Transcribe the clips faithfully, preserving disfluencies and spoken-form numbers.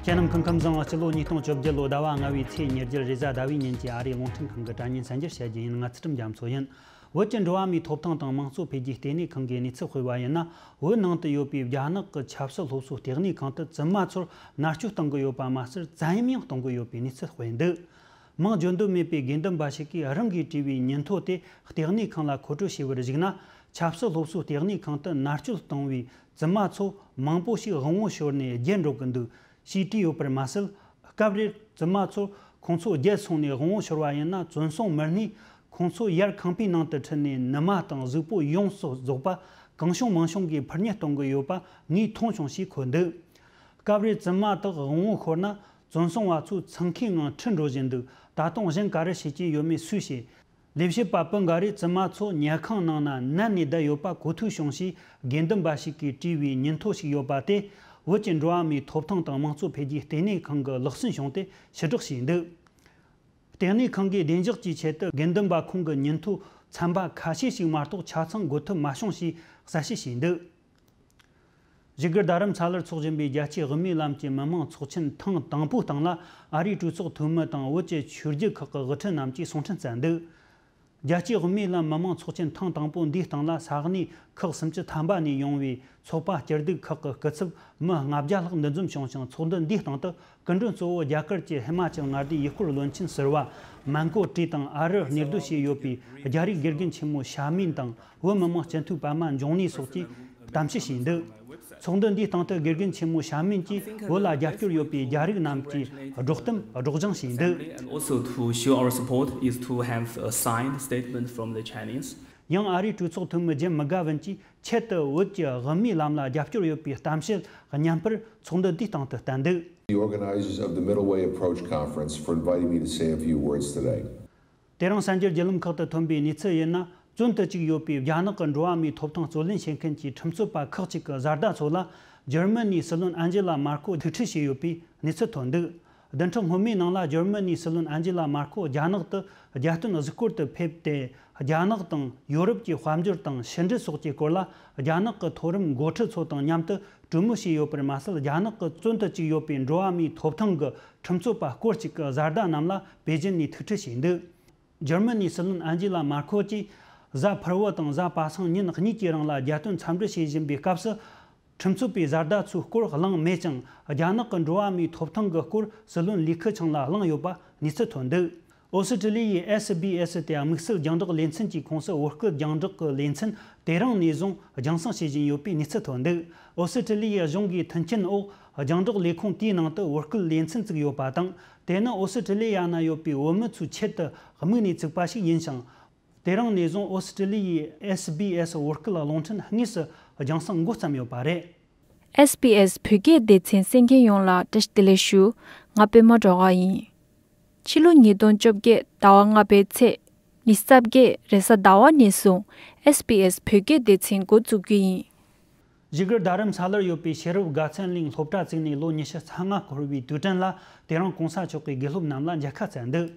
དེ་རྣམས་ཁམས་ཁམས་བཟང་། སྤྱི་ལོ་ཉིས་སྟོང་བཅོ་བརྒྱད་ལོའི་ཟླ་བ་ལྔ་བའི་ཚེས་ཉེར་བརྒྱད་རེས་གཟའ་ཟླ་བའི་ཉིན་གྱི་ཨ་རིའི་རླུང་འཕྲིན་ཁང་གི་དྲ་བརྙན་གསར་འགྱུར་བཤད་རྒྱུ་ཡིན། ང་ཚུལ་ཁྲིམས་རྒྱ་མཚོ་ཡིན། བོད་ཀྱི་འགྲོ་བ་མིའི་ཐོབ་ཐང་དང་དམངས་གཙོ་འཕེལ་རྒྱས་ལྟེ་གནས་ཁང་གིས་གནས་ཚུལ་སྤེལ་བ་ཡིན་ན། བོད་ནང་དུ་ཡོད་པའི་རྒྱ་ནག་གི་ཆབ་སྲིད་སློབ་གསོའི་ལྟེ་གནས་ཁང་དུ་བཙུན་མ་ཚོར་མནར་གཅོད་གཏོང་གི་ཡོད་པ་མ་ཟད། བཙན་གཡེམ་ཡང་གཏོང་གི་ཡོད་པའི་གནས་ཚུལ་སྤེལ་འདུག་མིང་བརྗོད་འདོད་མེད་པའི་དགེ་འདུན་པ་ཞིག་གིས་རང་གིས་བྲིས་པའི་ཉིན་ཐོ་དེ་ལྟེ་གནས་ཁང་ལ་མཁོ་སྤྲོད་བྱས་པར་གཞིགས་ན། ཆབ་སྲིད་སློབ་གསོའི་ལྟེ་གནས་ཁང་དུ་མནར་གཅོད་གཏོང་བའི་བཙུན་མ་ཚོ་མང་པོ་ཞིག་དབང་བོ་ཤོར་ནས་རྒྱལ་འགྲོ་གི་འདུག་ཞེས་བྲིས་ཡོད་པར་མ་ཟད། སྐབས་རེར་བཙུན་མ་ཚོར་ཁོང་ཚོ་རྒྱལ་སོང་ནས་དབང་བོ་ཤོར་བ་ཡིན་ན། བཙོན་སྲུང་མི་སྣས་ཁོང་ཚོ་ཡར་ཁང་པའི་ནང་དུ་ཁྲིད་ནས་ནུ་མ་དང་གཟུགས་པོ་ཡོངས་སུ་རྫོགས་པ་གང་བྱུང་མང་བྱུང་གིས་ཕུར་མཉེ་གཏོང་གི་ཡོད་པ་ངས་མཐོང་བྱུང་ཞེས་འཁོད་འདུག་སྐབས་རེར་བཙུན་མ་དག་དབང་བོ་ཤོར་ན། བཙོན་སྲུང་བ་ཚོས་འཚང་ཁའི་ངང་ཁྲིད་འགྲོ་བཞིན་འདུག་ད་དུང་གཞན་ག་རེ་བྱེད་ཀྱིན་ཡོད་མེད་སུས་ཤེས། ལས་བྱེད་པ་སྤུན་འགའ་རེས་བཙུན་མ་ཚོ་ཉལ་ཁང་ནང་ན་མནན་ནས་བསྡད་ཡོད་པ་གོ་ཐོས་བྱུང་ཞེས་དགེ་འདུན་པ་ཞིག་གིས་བྲིས་པའི་ཉིན་ཐོ་ཞིག་ཡོད་པ་དེ། བོད་ཀྱི་འགྲོ་བ་མིའི་ཐོབ་ཐང་དང་དམངས་གཙོ་འཕེལ་རྒྱས་ལྟེ་གནས་ཁང་གི་ལག་ཟིན་བྱུང་སྟེ་ཕྱིར་བསྒྲགས་བྱས་འདུག་ལྟེ་གནས་ཁང་གིས་བདེ་འཇགས་ཀྱི་ཆེད་དུ་དགེ་འདུན་པ་ཁོང་གི་ཉིན་ཐོ་ཚན་པ་ཁ་ཤས་ཤིག་མ་གཏོགས་ཆ་ཚང་འགོད་ཐུབ་མ་བྱུང་ཞེས་གསལ་བཤད་བྱས་འདུག་བཞུགས་སྒར་རྡ་རམ་ས་ལར་འཚོགས་བཞིན་པའི་རྒྱལ་སྤྱིའི་དབུ་མའི་ལམ་གྱི་མི་མང་ཚོགས་ཆེན་ཐེངས་དང་པོའི་སྟེང་ལ། ཨ་རིའི་གྲོས་ཚོགས་འཐུས་མི་དང་བོད་ཀྱི་ཆོས་བརྒྱུད་ཁག་གི་དབུ་ཁྲིད་རྣམས་ཀྱིས་གསུང་འཕྲིན་བསྩལ་འདུག་རྒྱལ་སྤྱིའི་དབུ་མའི་ལམ་མི་མང་ཚོགས་ཆེན་ཐེངས་དང་པོ་འདིའི་སྟེང་ལ། ས་གནས་ཁག་སུམ་ཅུ་ཐམ་པ་ནས་ཡོང་བའི་ཚོགས་པ་སྐྱིད་སྡུག་ཁག་གི་སྐུ་ཚབ་མི་ལྔ་བརྒྱ་ལྷག་འདུ་འཛོམས་བྱུང་ཞིང་། ཚོགས་འདུ་འདིའི་སྟེང་དུ། སྐུ་མགྲོན་གཙོ་བོ་རྒྱ་གར་གྱི་ཧི་མ་ཅལ་མངའ་སྡེའི་ཡུལ་སྐོར་བློན་ཆེན་ཟུར་པ་མན་གོ་ཀྲི་དང་། ཨ་རིར་གཉེར་སྡོད་བྱས་ཡོད་པའི་རྒྱ་རིགས་དགེ་རྒན་ཆེན་མོ་ཤ་མིན་དང་། བོད་མི་མང་སྤྱི་འཐུས་པད་མ་འབྱུང་གནས་སོགས་ཀྱིས་གཏམ་བཤད་བྱས་འདུག་ཚོགས་འདུ་འདིའི་སྟེང་དུ་དགེ་རྒན་ཆེན་མོ་ཤ་མིན་གྱིས་བོད་ལ་རྒྱབ་སྐྱོར་ཡོད་པའི་རྒྱ་རིགས་རྣམས་ཀྱི་སྒྲོག་གཏམ་སྒྲོག་སྦྱང་བྱས་འདུག And also to show our support is to have a signed statement from the Chinese. ཡང་ཨ་རིའི་གྲོས་ཚོགས་འཐུས་མི་ཇིམ་མི་གྷ་ཝན་གྱིས་ཆེད་དུ་བོད་ཀྱི་དབུ་མའི་ལམ་ལ་རྒྱབ་སྐྱོར་ཡོད་པའི་གཏམ་བཤད་བརྙན་པར་ཚོགས་འདུ་འདིའི་སྟེང་དུ་བསྟན་འདུག The organizers of the Middle Way Approach Conference for inviting me to say a few words today. དེ་རིང་གསར་འགྱུར་བརྒྱུད་ལམ་ཁག་ཏུ་ཐོན་པའི་གནས་ཚུལ་ཡིན་ན། བཙོན་དུ་བཅུག་ཡོད་པའི་རྒྱ་ནག་གི་འགྲོ་བ་མིའི་ཐོབ་ཐང་རྩོད་ལེན་བྱེད་མཁན་གྱི་ཁྲིམས་རྩོད་པ་ཁག་ཅིག་གི་བཟའ་ཟླ་ཚོ་ལ་འཇར་མ་ནིའི་སྲིད་བློན་ཨན་ཇེ་ལ་མར་ཁོ་ཐུག་འཕྲད་བྱས་ཡོད་པའི་གནས་ཚུལ་ཐོན་འདུག་བདུན་ཕྲག་སྔོན་མའི་ནང་ལ་འཇར་མ་ནིའི་སྲིད་བློན་ཨན་ཇེ་ལ་མར་ཁོ་རྒྱ་ནག་ཏུ་རྒྱལ་དོན་གཟིགས་སྐོར་དུ་ཕེབས་ཏེ། རྒྱ་ནག་དང་ཡོ་རོབ་ཀྱི་དཔལ་འབྱོར་དང་ཕྱི་འབྲེལ་སོགས་ཀྱི་སྐོར་ལ་རྒྱ་ནག་གི་མཐོ་རིམ་འགོ་ཁྲིད་ཚོ་དང་མཉམ་དུ་གྲོས་མོལ་བྱས་ཡོད་པར་མ་ཟད། རྒྱ་ནག་གི་བཙོན་དུ་བཅུག་ཡོད་པའི་འགྲོ་བ་མིའི་ཐོབ་ཐང་གི་ཁྲིམས་རྩོད་པ་སྐོར་ཅིག་གི་བཟའ་ཟླ་རྣམས་ལ་པེ་ཅིན་ནས་ཐུག་འཕྲད་བྱས་འདུག་འཇར་མ་ནིའི་སྲིད་བློན་ཨན་ཇེ་ལ་མར་ཁོ་གྱིས་གཟའ་ཕུར་བུ་དང་གཟའ་པ་སངས་ཉིན་གཉིས་ཀྱི་རིང་ལ་རྒྱལ་དོན་འཚམས་འདྲི་བྱེད་བཞིན་པའི་སྐབས་སུ། ཁྲིམས་རྩོད་པའི་བཟའ་ཟླ་ཚོའི་སྐོར་གླེང་མེད་ཅིང་། རྒྱ་ནག་གི་འགྲོ་བ་མིའི་ཐོབ་ཐང་གི་སྐོར་སྲིད་བློན་ལི་ཁི་ཆང་ལ་གླེང་ཡོད་པ་གནས་ཚུལ་ཐོན་འདུག་ཨོ་སི་ཀྲི་ལི་ཡའི་ཨེ་སི་བི་ཨེ་སི་དེ་དམིགས་བསལ་རྒྱང་བསྒྲགས་ལེ་ཚན་གྱི་ཁོངས་སུ་བོད་སྐད་རྒྱང་བསྒྲགས་ཀྱི་ལེ་ཚན་དེ་རིང་ནས་བཟུང་རྒྱང་སྲིང་བྱེད་བཞིན་ཡོད་པའི་གནས་ཚུལ་ཐོན་འདུག་ཨོ་སི་ཀྲི་ལི་ཡའི་གཞུང་གིས་མཐུན་རྐྱེན་འོག་རྒྱང་བསྒྲགས་ལས་ཁུངས་དེའི་ནང་དུ་བོད་སྐད་ལེ་ཚན་བཙུགས་ཡོད་པ་དང་། དེ་ནི་ཨོ་སི་ཀྲི་ལི་ཡ་ན་ཡོད་པའི་བོད་མི་ཚོའི་ཆེད་དུ་དམིགས་ནས་བཙུགས་པ་ཞིག་ཡིན་ཞིང་། དེ་རིང་ནས་བཟུང་ཨོ་སི་ཀྲི་ལི་ཡའི་ཨེ་སི་བི་ཨེ་སི་བོད་སྐད་རླུང་འཕྲིན་དངོས་སུ་རྒྱང་སྲིང་འགོ་བརྩམས་ཡོད་པ་རེད། ཨེས་བི་ཨེས་བོད་སྐད་སྡེ་ཚན་གསན་མཁན་ཡོངས་ལ་བཀྲ་ཤིས་བདེ་ལེགས་ཞུ། ང་པད་མ་སྒྲོལ་དཀར་ཡིན། ཕྱི་ལོ་ཉིས་སྟོང་བཅོ་བརྒྱད་ཟླ་བ་ལྔ་པའི་ཚེས་ཉི་ཤུ་རྩ་བརྒྱད་རེས་གཟའ་ཟླ་བ་ནས་བཟུང་ཨེས་བི་ཨེས་བོད་སྐད་སྡེ་ཚན་འགོ་བཙུགས་རྒྱུ་ཡིན། བཞུགས་སྒར་རྡ་རམ་ས་ལར་ཡོད་པའི་ཤེས་རབ་དགའ་ཚལ་གླིང་སློབ་གྲྭ་བཙུགས་ནས་ལོ་ཉི་ཤུ་རྩ་ལྔ་འཁོར་བའི་དུས་དྲན་ལ། དེ་རིང་གོང་ས་མཆོག་གིས་དགེ་སློབ་རྣམས་ལ་མཇལ་ཁ་བསྩལ་འདུག་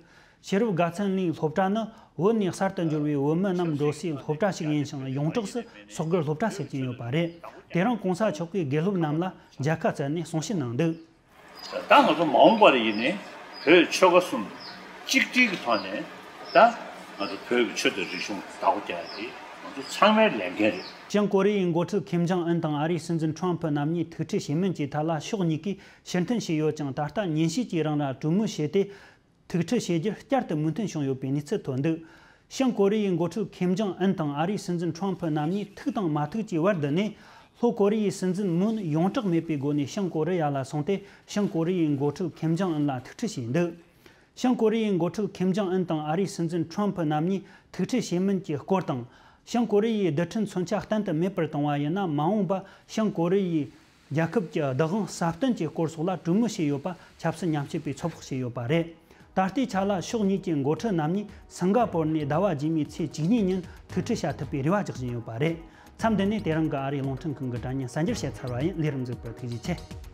ཤེས་རབ་དགའ་ཚལ་གླིང་སློབ་གྲྭ་ནི་བོད་ནས་གསར་དུ་འབྱོར་བའི་བོད་མི་རྣམས་འགྲོ་སའི་སློབ་གྲྭ་ཞིག་ཡིན་ཞིང་། ཡོངས་གྲགས་སུ་སོག་སྒར་སློབ་གྲྭ་ཟེར་གྱིན་ཡོད་པ་རེད། དེ་རིང་གོང་ས་མཆོག་གིས་དགེ་སློབ་རྣམས་ལ་མཇལ་ཁ་བསྩལ་ནས་གསུང་བཤད་གནང་འདུག་ད་ང་ཚོ་མ་འོངས་པར་ཡིན་ནའི་བོད་ཆོལ་ཁ་གསུམ་གཅིག་སྒྲིལ་གྱི་ཐོག་ནས་ད་ང་ཚོ་བོད་ཀྱི་ཆོས་དང་རིག་གཞུང་བདག་པོ་རྒྱག་ཡ་དེ་ང་ཚོ་ཚང་མའི་ལས་འགན་རེད། བྱང་ཀོ་རི་ཡའི་འགོ་ཁྲིད་ཁིམ་ཇོང་ཨུན་དང་ཨ་རིའི་སྲིད་འཛིན་ཁྲོམ་ཕུ་རྣམ་གཉིས་ཐུག་འཕྲད་བྱེད་མིན་གྱི་ཐད་ལ་ཕྱོགས་གཉིས་ཀས་ཕྱིར་འཐེན་བྱས་ཡོད་ཅིང་། ད་ལྟ་ཉིན་ཤས་ཀྱི་རིང་ལ་གྲོས་མོལ་བྱས་ཏེ། ཐུག་འཕྲད་བྱེད་རྒྱུར་བསྐྱར་དུ་མོས་མཐུན་བྱུང་ཡོད་པའི་གནས་ཚུལ་ཐོན་འདུག་བྱང་ཀོ་རི་ཡའི་འགོ་ཁྲིད་ཁིམ་ཇོང་ཨུན་དང་ཨ་རིའི་སྲིད་འཛིན་ཁྲོམ་ཕུ་རྣམ་གཉིས་ཐུག་དང་མ་ཐུག་གི་བར་དུ་ནས། ལྷོ་ཀོ་རི་ཡའི་སྲིད་འཛིན་མུན་ཡོངས་གྲགས་མེད་པའི་སྒོ་ནས་བྱང་ཀོ་རི་ཡ་ལ་སོང་སྟེ། བྱང་ཀོ་རི་ཡའི་འགོ་ཁྲིད་ཁིམ་ཇོང་ཨུན་ལ་ཐུག་འཕྲད་བྱས་འདུག་བྱང་ཀོ་རི་ཡའི་འགོ་ཁྲིད་ཁིམ་ཇོང་ཨུན་དང་ཨ་རིའི་སྲིད་འཛིན་ཁྲོམ་ཕུ་རྣམ་གཉིས་ཐུག་འཕྲད་བྱེད་མིན་གྱི་སྐོར་དང་། བྱང་ཀོ་རི་ཡའི་རྡུལ་ཕྲན་མཚོན་ཆ་གཏན་དུ་མེད་པར་གཏོང་བ་ཡིན་ན། མ་འོངས་པ་བྱང་ཀོ་རི་ཡའི་རྒྱལ་ཁབ་ཀྱི་བདག་དབང་སྲ་བརྟན་གྱི་སྐོར་སོགས་ལ་གྲོས་མོལ་བྱས་ཡོད་པ་ཆབ་སྲིད་ཉམས་ཞིབ་པས་ཚོད་དཔག་བྱས་ཡོད་པ་རེད། ད་ལྟའི་ཆ་ལ་ཕྱོགས་གཉིས་ཀྱི་འགོ་ཁྲིད་རྣམ་གཉིས་སིང་ག་པོར་ནས་ཟླ་བ་རྗེས་མའི་ཚེས་བཅུ་གཉིས་ཉིན་ཐུག་འཕྲད་བྱ་ཐུབ་པའི་རེ་བ་རྒྱག་བཞིན་ཡོད་པ་རེད། མཚམས་འདི་ནས་དེ་རིང་གི་ཨ་རིའི་རླུང་འཕྲིན་ཁང་གི་དྲ་བརྙན་གསར་འགྱུར་བཤད་ཚར་བ་ཡིན། ལས་རིམ་གཟིགས་པར་ཐུགས་རྗེ་ཆེ།